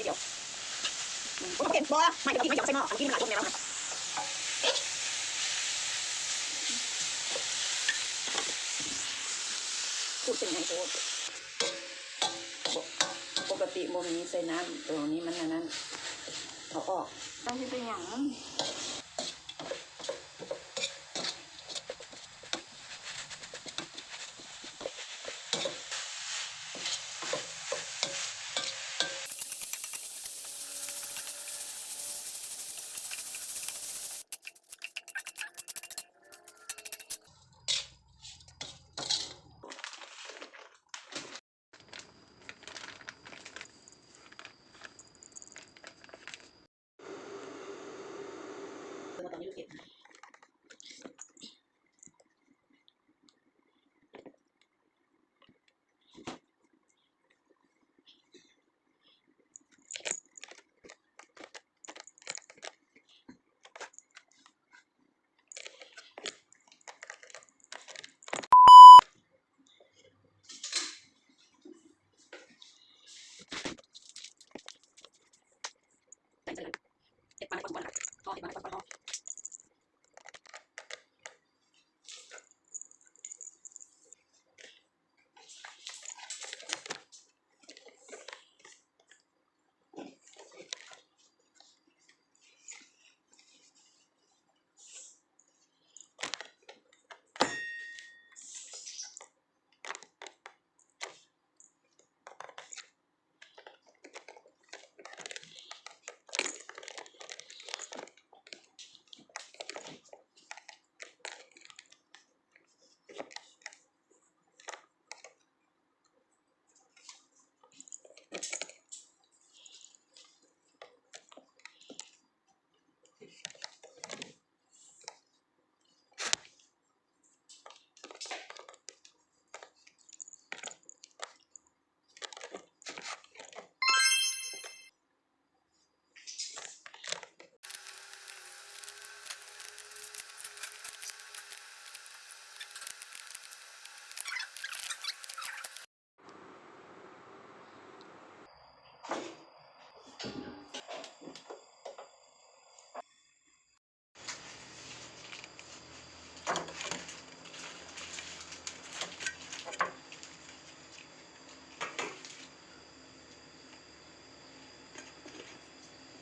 ດຽວ ອືມ ບໍ່ເປັນ ບໍ່ ໄມ້ ເອົາກິນ ໄມ້ຢອງໃສ່ໝໍ້ ເອົາກິນມັນຫຼາຍຄົນແມ່ນແລ້ວ ຂູດເສັ້ນໃຫຍ່ໂພດ ປົກກະຕິບໍ່ມີໃສ່ນ້ຳ ໂຕນີ້ມັນອັນນັ້ນ ເອົາອອກ ເຈົ້າຊິເປັນຫຍັງ?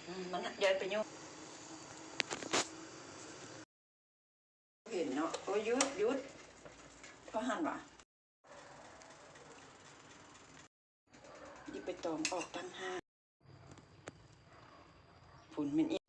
ອືມ ມັນ ຢ່າໄປຫຍຸ້ງ ເຫັນເນາະ ໂອ້ຍ ຢຸດ ຢຸດ ພໍຫັ້ນຫວາ ອີ່ໃບຕອງອອກຕ່າງຫາກ ພຸ້ນແມ່ນອີ່